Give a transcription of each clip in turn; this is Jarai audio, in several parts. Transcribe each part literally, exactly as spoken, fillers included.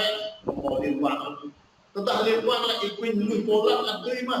lĕ, hmâo liên quan. Tơdah liên quan lĕ ih kuing mơnuih pô lăng adơi mơ̆n.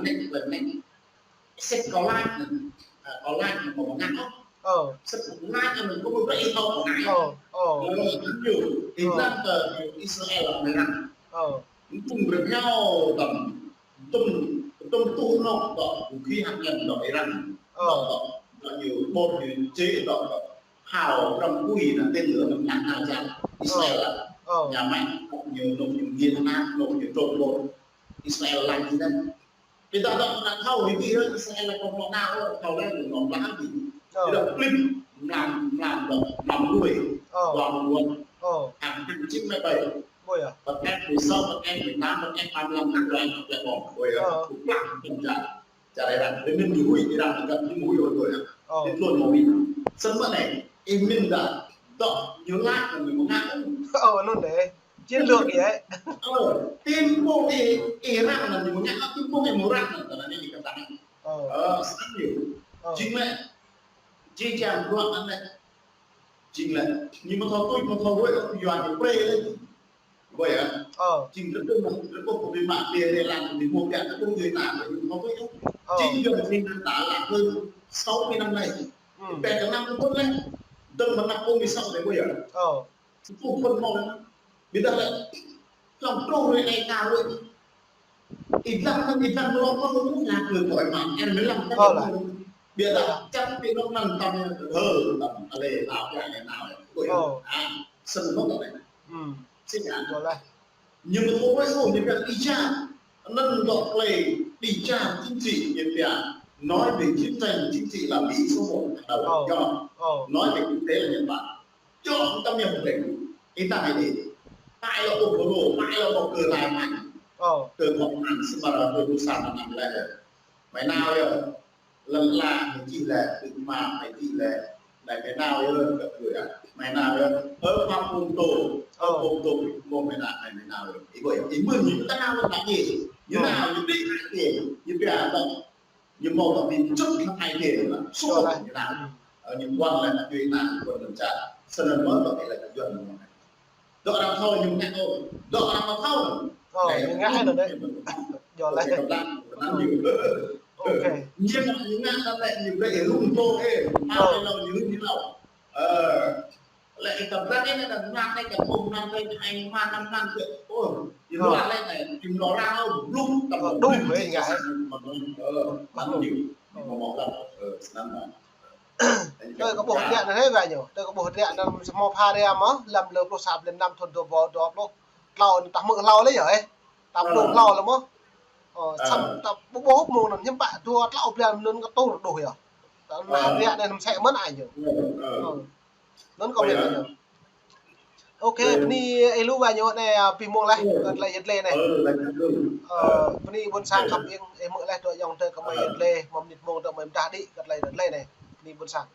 anŭn, lĕ, lĕ, lĕ. Sĕt kâo laĭ anŭn, ơ, kâo laĭ anŭn kâo ƀu ngă ôh. Ơ. Sĕt kâo laĭ anŭn kâo ƀu brơi ih thâo kâo ngă. Ơ, ơ. Ơ, anŭn yơh. Ih lăng kơ Israel lăng anai. Ơ. Tum brơi pơhiao tơm, tum, tum tuh anŏ dŏ vũ khí hạt nhân dŏ Iran. Ơ. Dŏ, dŏ, dŏ ñu bom ñu chế dŏ, dŏ. Hao răm kui anŭn tên lửa anŭn nang nao čar Israel. Ơ. Ơ. Nhà máy, ñu anŏ ñu nghiên cứu, anŏ ñu trộn bom. Israel lăng anŭn. Ƀiădah dŏ anŭn thâo hĭ ƀing Israel lăng kơ mơ̆ nao, thâo lăng kơ mơ̆ lăng hĭ. Ơ. Ƀiădah plĭn mlam, mlam dŏ, mlam lui. Ơ. Dua mơnuih. Ơ. Hàng, hàng chín máy bay. Ôi à. Bơ̆t F mười sáu, bơ̆t F mười tám, bơ̆t F ba mươi lăm, hàng loạt, hàng loạt bom. Ôi à. Ơ. Kơplah kơ čar. Čar Iran. Ơ, mĭn ñu huĭ, Iran găp ñu huĭ ôh tui. Ơ. Ñu tluôn mơ̆ huĭ. Samơ̆ anai, ih mĭn dah, dŏ ñu laĭ anŭn ñu ƀu ngă. Ơ, anŭn dêh. Chiến lược vậy. Ơ, tim pông ih, ih răng anŭn ñu ƀu ngă, tim pông ih ƀu răng anŭn, tơdah anai ih kơtang. Ơ. Ơ, săn ñu. Ơ. Jing lĕ, jing jang bruă anŭn lĕ. Jing lĕ, ñu ƀu thâo tuč, ƀu thâo huĭ, yua ñu prê lĕ. Ƀơi ơ. Ơ. Jing rơkâo, rơkâo kơ ƀing mă, ƀing rơlan, ƀing mơ̆ biă, rơkâo kơ ta, ƀing mơ̆ ƀơi ơ. Ơ. Jing yua jing ta lăng hơn sáu mươi năm nay. Hmm. Pĕ kơ năm phun lĕ, dơ̆ng mơ̆ng năm phun mì song lĕ ƀu yơh. Ơ. Sepuluh phun mơ̆ng. Ƀiădah lĕ, hlăm truh rơi anai ka rơi. Ih lăng anŭn, ih lăng lŏm mơ̆ng anŭn, ñu kơ kơ mă, em mơ̆ lăng kơ. Ơ lah. Ƀiădah čăt pi nŏk anŭn tăm, hơ, tăm, alê, lao, ya, ya, lao, ya. Ơ. Ah, sơnŭk anŭn. Hmm. Sĭt anŭn. Ơ lah. Ñu mơ̆ thâo wơ̆t ôh, ñu pia đi cha. Anŭn dŏ klei đi cha chính trị, ñu pia nói về chiến tranh chính trị là Mỹ số một hàng đầu. Ơ. Yơh. Ơ. Nói về kinh tế là Nhật Bản. Djơ̆ tăm yơh pơpĕng. Ih ta hmư̆ đi. Mă lŏ ƀu ƀu lŏ, mă lŏ ƀu kơ lai mă. Ơ. Kơ kŏ mă, samơ̆ ră kơ ƀu sa mă năm lĕ. Mă nao yơh. Lăn ala mă čih lĕ, tŭ mă mă čih lĕ. Mă nao yơh, kơ kơ yơh. Mă nao yơh. Ơ, mă pun tô. Ơ, pun tô, mă nao, mă nao yơh. Ih ƀuh yơh. Ih mơ̆n ñu ta nao lăn ala yơh. Ñu nao, ñu đĭ ai yơh. Ñu pia tŏ. Ñu mâo tŏ ƀing čŭt hăng ai yơh. Suh ñu nao. Ơ, ñu ƀuăn lĕ, ñu nao, ñu ƀuăn lăn čar. Sơnăn mơ̆ tŏ ƀĕ lĕ, ñu ƀuăn lăn čar. Dŏ arăng thâo ñu ngă ôh. Dŏ arăng thâo. Ơ, ñu ngă lĕ dêh. Djơ̆ lĕ. Ơ. Ñu ngă lĕ ñu brơi rŭng tô ê. Mă lĕ ñu rŭng ñu. Ơ. Lĕ ih ta brơi anai ta ngă anai ta ƀuh anăn anai ta ai mă anăn anăn kơ. Ơ. Ñu lăi lĕ anai, ñu lăi ră ôh, blŭng ta ƀuh. Ơ, mă ñu. Mă mă lăi. Ơ, snăn mă. Tui kơ ƀuh hơdră anŭn hă wa ñu. Tui kơ ƀuh hơdră anŭn samơ̆ pha ria mơ̆, lăm lơ pluh sa blan năm thun dua rơbâo dua pluh klâo anŭn ta hmư̆ hlâo lĕ yơh, ơ. Ta ƀuh hlâo lĕ mơ̆. Ơ, samơ̆ ta ƀuh ƀuh mơ̆ng anŭn hiư̆m pă dua klâo blan anŭn kơ tur đôč yơh. Ta anŭn hơdră anŭn mơsĕ mơ̆n ai ñu. Ơ. Anŭn kơ mĕt ai ñu. Ok, bơni ih lu wa ñu anai, ơ, pih mông leh, kơ tơlơi yơh tơlơi anai. Ơ, bơni ƀuôn sang khăp ing, ih hmư̆ leh dŏ ayŏng adơi kơ mơi yơh tơlơi, mơ̆ng mơnit mông dŏ mơi mơdah đĭ, kơ tơlơi yơh tơlơi anai. Bơni ƀuôn sang.